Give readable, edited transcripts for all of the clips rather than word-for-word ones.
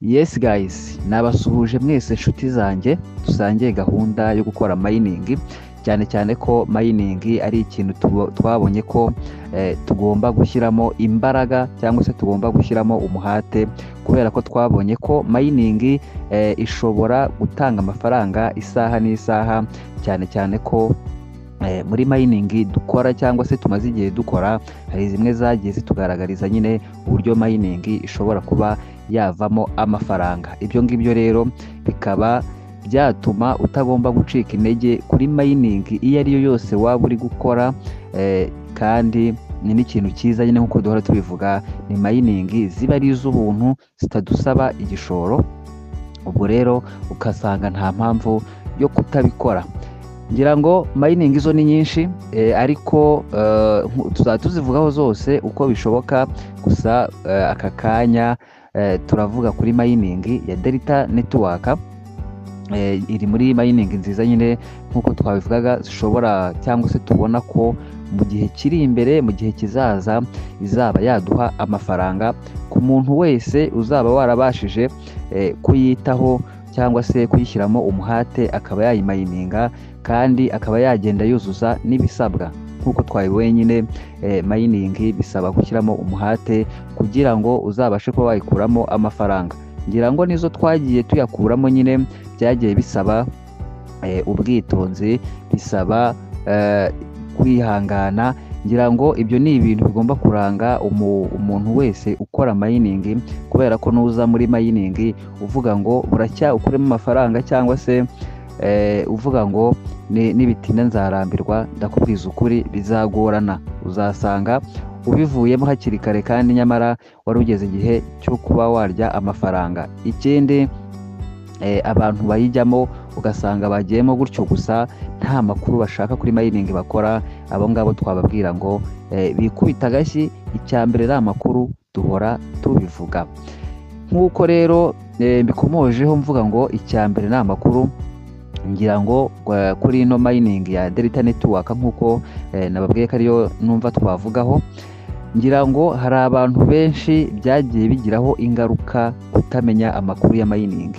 Yes guys, nabasuhuje mwese inshuti zanjye dusangiye gahunda yo gukora mining, cyane cyane ko mining ari ikintu twabonye ko tugomba gushyiramo imbaraga cyangwa se tugomba gushyiramo umuhate, kubera ko twabonye ko mining ishobora gutanga amafaranga isaha n'isaha, cyane cyane ko muri mining dukora cyangwa se tumaze igihe dukora, hari zimwe zagiye zitugaragariza nyine uburyo mining ishobora kuba yavamo amafaranga. Ibyo ngibyo rero bikaba byatuma utagomba gucika intege kuri mining iyo ari yo yose waba uri gukora, kandi ni n'ikintu cyiza nyine nk'uko duhora tubivuga, ni mining ziba ari iz'ubuntu zitadusaba igishoro. Ubwo rero ugasanga nta mpamvu yo kutabikora. Ngira ngo mining zo ni nyinshi, ariko tuzaba tuzivugaho zose uko bishoboka. Gusa aka kanya turavuga kuri mining ya Delta Network. Iri muri mining nziza nyine nk'uko twabivugaga, zishobora cyangwa se tubona ko mu gihe kiri imbere, mu gihe kizaza, izaba yaduha amafaranga ku muntu wese uzaba warabashije kuyitaho cyangwa se kuyishyiramo umuhate, akaba yayimayininga kandi akaba yagenda yuzuza n'ibisabwa. Nk'uko twabibonye nyine, mining bisaba gushyiramo umuhate kugira ngo uzabashe kuba wayikuramo amafaranga. Ngira ngo nizo twagiye tuyakuramo nyine byagiye bisaba ubwitonzi, bisaba kwihangana. Ngira ngo ibyo ni ibintu bigomba kuranga umuntu wese ukora mining, kubera ko nuza muri mining uvuga ngo buracya ukuremo amafaranga cyangwa se uvuga ngo nibitinda nzarambirwa, ndakubwiza ukuri bizagorana, uzasanga ubivuyemo hakiri kare kandi nyamara wari ugeze igihe cyo kuba warya amafaranga. Ikindi, abantu bayijyamo ugasanga bagiyemo gutyo gusa, nta makuru bashaka kuri mining bakora, abo ngabo twababwira ngo bikubita agashyi. Icya mbere ni amakuru, duhora tubivuga. Nk'uko rero mbikomojeho mvuga ngo icya mbere ni amakuru, ngira ngo kuri ino mining ya Delta Network, nk'uko nababwiye ko ariyo numva twavugaho, ngira ngo hari abantu benshi byagiye bigiraho ingaruka kutamenya amakuru ya mining.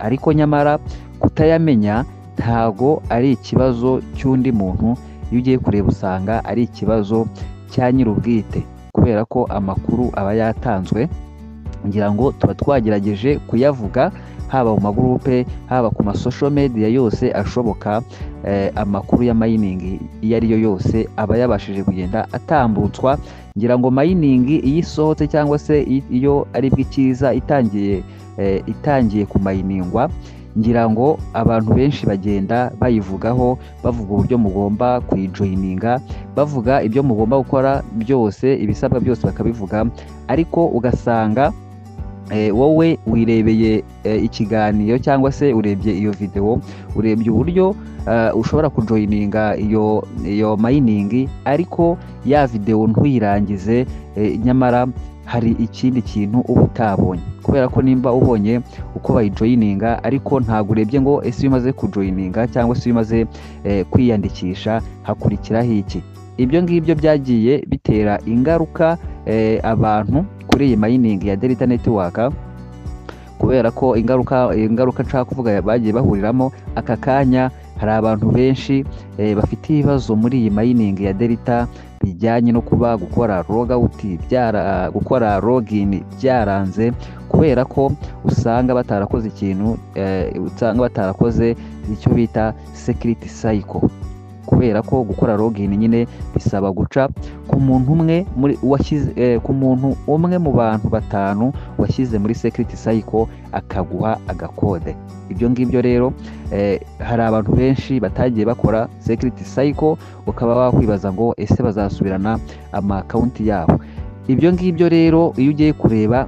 Ariko nyamara kutayamenya ntago ari ikibazo cy'undi muntu, iyo ugiye kureba usanga ari ikibazo cya nyir'ubwite, kubera ko amakuru aba yatanzwe. Ngira ngo tuba twagerageje kuyavuga haba mu magurupe, haba ku ma social media yose ashoboka, amakuru ya mining iyo ari yo yose aba yabashije kugenda atambutswa. Ngira ngo mining iyo isohotse cyangwa se iyo ari bwo ikiza itangiye kumayiningwa, ngira ngo abantu benshi bagenda bayivugaho, bavuga uburyo mugomba kuyijoyininga, bavuga ibyo mugomba gukora byose, ibisabwa byose bakabivuga. Ariko ugasanga wowe wirebeye ikiganiro cyangwa se urebye iyo video, urebye uburyo ushobora kujoyininga iyo mining, ariko ya video ntuyirangize, nyamara hari ikindi kintu uba utabonye. Kubera ko nimba ubonye uko bayijoyininga ariko ntabwo urebye ngo ese iyo umaze kujoyininga cyangwa se iyo umaze kwiyandikisha hakurikiraho iki. Ibyo ngibyo byagiye bitera ingaruka abantu kuri iyi mining ya Delta Network, kubera ko ingaruka nshaka kuvuga bagiye bahuriramo aka kanya, hari abantu benshi bafite ibibazo muri iyi mining ya Delta bijyanye no kuba gukora logout byara, gukora login byaranze, kubera ko usanga batarakoze ikintu, usanga batarakoze icyo bita security circle. Kubera ko gukora login nyine bisaba guca ku muntu umwe muri washyize, ku muntu umwe mu bantu batanu washyize muri security circle akaguha agakode. Ibyo ngibyo rero, hari abantu benshi batagiye bakora security circle, ukaba wakwibaza ngo ese bazasubirana ama account yabo? Ibyo ngibyo rero iyo ugiye kureba,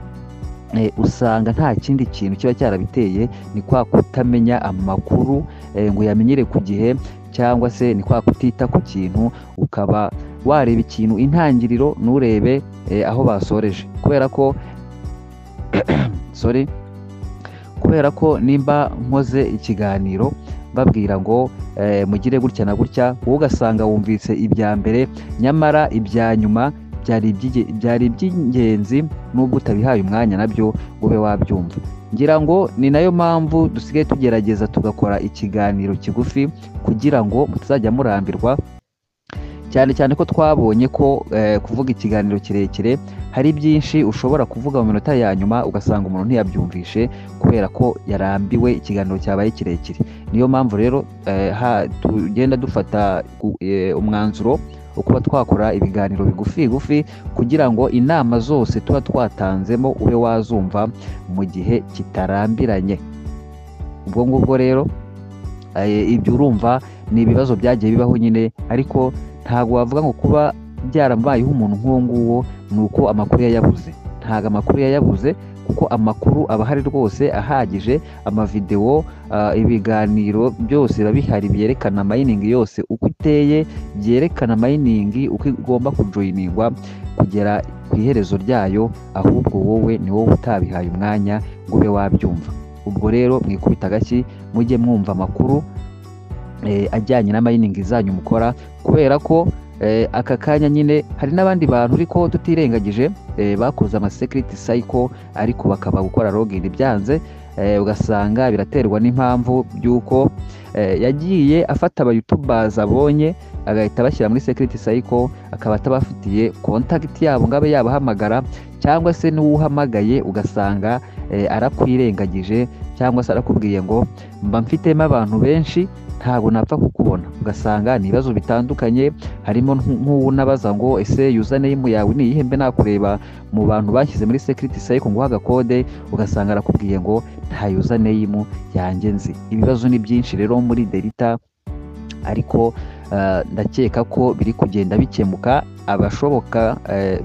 usanga nta kindi kintu kiba cyarabiteye, ni kwa kutamenya amakuru ngo uyamenyere ku gihe, cyangwa se ni kwa kutita ku kintu, ukaba wareba ikintu intangiriro nturebe aho basoreje. Kubera ko sorry, kubera ko nimba nkoze ikiganiro babwira ngo mugire gutya na gutya, wowe ugasanga wumvise ibya mbere nyamara ibya nyuma byari iby'ingenzi nubwo utabihaye umwanya nabyo ube wabyumva. Ngira ngo ni nayo mpamvu dusigaye tugerageza tugakora ikiganiro kigufi kugira ngo mutazajya murambirwa, cyane cyane ko twabonye ko kuvuga ikiganiro kirekire hari byinshi ushobora kuvuga mu minota ya nyuma ugasanga umuntu ntiyabyumvishe kubera ko yarambiwe, ikiganiro cyabaye kirekire. Niyo mpamvu rero tugenda dufata umwanzuro wo kuba twakora ibiganiro bigufi gufi kugira ngo inama zose tuba twatanzemo ube wazumva mu gihe kitarambiranye. Ubwo ngubwo rero ibyo urumva ni ibibazo byagiye bibaho nyine, ariko ntabwo wavuga ngo kuba byarabayeho umuntu nk'uwo nguwo ni uko amakuru yayabuze. Ntabwo amakuru yayabuze, kuko amakuru aba ahari rwose ahagije, amavidewo, ibiganiro byose biba bihari byerekana mining yose uko iteye, byerekana mining uko igomba kujoyiningwa kugera ku iherezo ryayo, ahubwo wowe ni wowe utabihaye umwanya ngo ube wabyumva. Ubwo rero mwikubita agashyi mujye mwumva amakuru ajyanye na mining zanyu mukora, kubera ko aka kanya nyine hari n'abandi bantu ariko tutirengagije bakoze ama security cycle ariko bakaba gukora login byanze, ugasanga biraterwa n'impamvu by'uko yagiye afata aba youtubers abonye agahita bashyira muri security cycle, akaba atabafitiye contact yabo ngo abe yabahamagara, cyangwa se n'uwuhamagaye ugasanga arakwirengagije, cyangwa se arakubwiye ngo mba mfitemo abantu benshi ntabwo napfa kukubona. Ugasanga ni ibibazo bitandukanye, harimo nk'uwo unabaza ngo ese username yawe ni iyihe mbe nakureba mu bantu bashyize muri security cycle ngo agakode, ugasanga arakubwiye ngo nta username yanjye nzi. Ibibazo ni byinshi rero muri Delta, ariko ndakeka ko biri kugenda bikemuka, abashoboka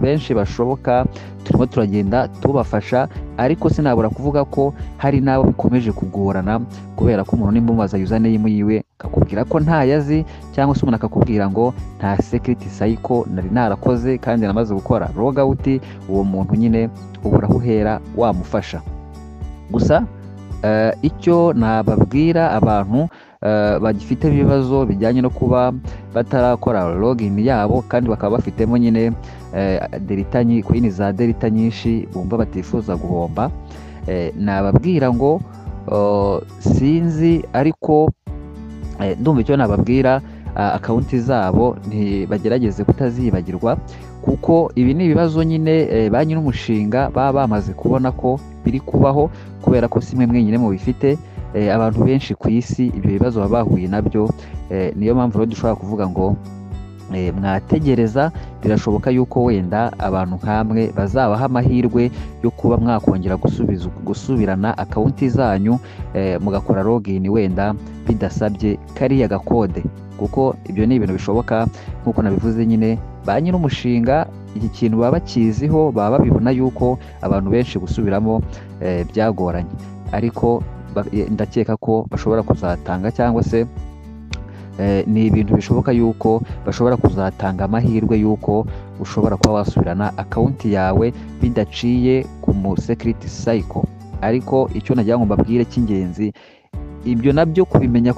benshi bashoboka turimo turagenda tubafasha, ariko sinabura kuvuga ko hari n'abo bikomeje kugorana, kubera ko umuntu nimba umubaza username yiwe akakubwira ko ntayazi, cyangwa se umuntu akakubwira ngo nta security cycle nari narakoze kandi namaze gukora logout, uwo muntu nyine ubura aho uhera wamufasha. Gusa icyo nababwira abantu bagifite ibibazo bijyanye no kuba batarakora login yabo kandi bakaba bafitemo nyine Delta coin za Delta nyinshi bumva batifuza guhomba, nababwira ngo sinzi, ariko ndumva icyo nababwira, account zabo ntibagerageze kutazibagirwa, kuko ibi ni ibibazo nyine ba nyir'umushinga baba bamaze kubona ko biri kubaho, kubera ko si mwe mwenyine mubifite, abantu benshi ku isi ibyo bibazo baba bahuye nabyo. Niyo mpamvu rero dushobora kuvuga ngo mwategereza, birashoboka yuko wenda abantu nkamwe bazabaha amahirwe yo kuba mwakongera gusubirana account zanyu, mugakora login wenda bidasabye kariya gakode, kuko ibyo ni ibintu bishoboka. Nk'uko nabivuze nyine, ba nyir'umushinga iki kintu baba bakiziho, baba babibona yuko abantu benshi gusubiramo byagoranye, ariko ndakeka ko bashobora kuzatanga, cyangwa se ni ibintu bishoboka yuko bashobora kuzatanga amahirwe yuko ushobora kuba wasubirana account yawe bidaciye ku mu security cycle. Ariko icyo nagira ngo mbabwire cy'ingenzi, ibyo nabyo kubimenya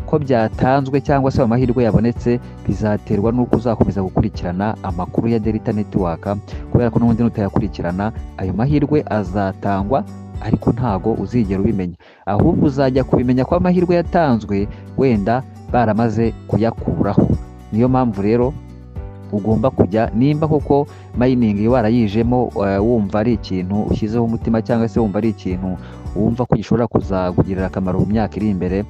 ko byatanzwe cyangwa se amahirwe yabonetse bizaterwa n'uko uzakomeza gukurikirana amakuru ya Delta Network, kubera ko n'ubundi nutayakurikirana ayo mahirwe azatangwa ariko ntago uzigera ubimenya, ahubwo uzajya kubimenya ko amahirwe yatanzwe wenda baramaze kuyakuraho. Niyo mpamvu rero ugomba kujya, nimba koko mining warayijemo wumva ari ikintu ushyizeho umutima, cyangwa se wumva ari ikintu wumva ko gishobora kuzakugirira akamaro mu myaka iri imbere,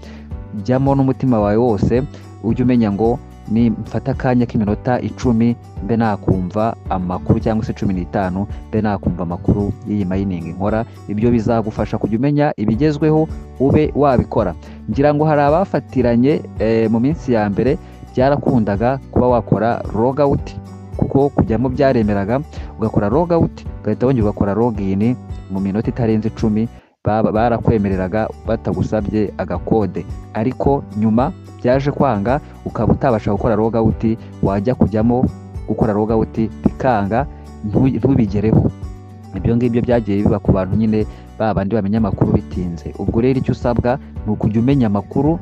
jyamo n'umutima wawe wose, ujye umenya ngo nimfata akanya k'iminota 10 mbe nakumva amakuru, cyangwa se 15 mbe nakumva amakuru y'iyi mining nkora. Ibyo bizagufasha kujya umenya ibigezweho ube wabikora. Ngira ngo hari abafatiranye mu minsi ya mbere byarakundaga kuba wakora logout, kuko kujyamo byaremeraga, ugakora logout ugahita wongera ugakora login mu minota itarenze 10, barakwemereraga batagusabye agakode. Ariko nyuma byaje kwanga, ukaba utabasha gukora logout, wajya kujyamo gukora logout bikanga, ntubigereho. Ibyo ngibyo byagiye biba ku bantu nyine ba bandi bamenya amakuru bitinze. Ubwo rero icyo usabwa ni ukujya umenya amakuru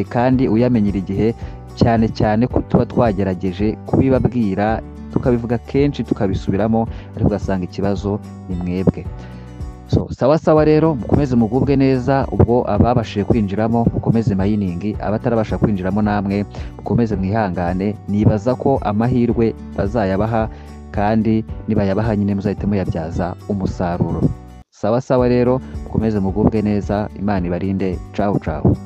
kandi uyamenyera igihe, cyane cyane ko tuba twagerageje kubibabwira Tukabivuga kenshi, tukabisubiramo, ariko ugasanga ikibazo ni mwebwe. So sawa sawa rero, mukomeze mugubwe neza. Ubwo ababashije kwinjiramo mukomeze mining, abatarabasha kwinjiramo namwe mukomeze mwihangane. Nibaza ko amahirwe bazayabaha, kandi nibayabaha nyine muzahite muyabyaza umusaruro. Sawa sawa rero, mukomeze mugubwe neza, Imana ibarinde. Cawu cawu.